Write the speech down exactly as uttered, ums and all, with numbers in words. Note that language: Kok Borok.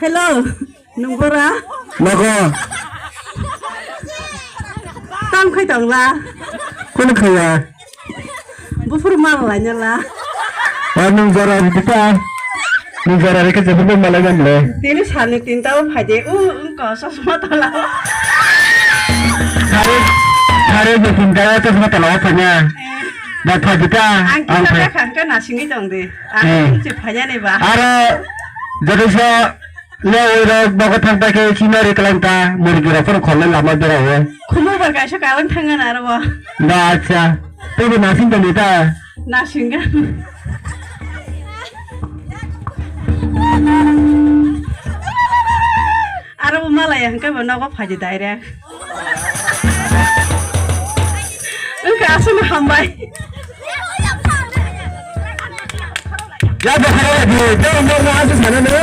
Hello, nungbora? Nogo. Tam khai tongla? Kono khaya? Buphuru mal lainala. Ba nung jora rikita. Nung jora rikita buphuru mal lainamle. Tini salni tinta o phaide, u, u, ko, chosma tola. Thare, thare buphuru kaya chosma tola o phanya. Ba phaide ta. Ang ang kita phai. Kha, ang kha nasingwi tong de. Ang eh. Chip phanya ni ba. Aro, joto so, le oi rok, bogo thang ta khe, chima ri kalang ta, murgi rok phano khol le lama bera o. Khumu ba kaisa kalang thang na aro bo. Ba, acha. Tei bo nasing tong de ta. Nasing ga. Aro bo malaya hwnkhe bo nogo phaidi direct. Wngkha aswkno hambai. Ya, bo khara di, tei bo ma aswk sana no.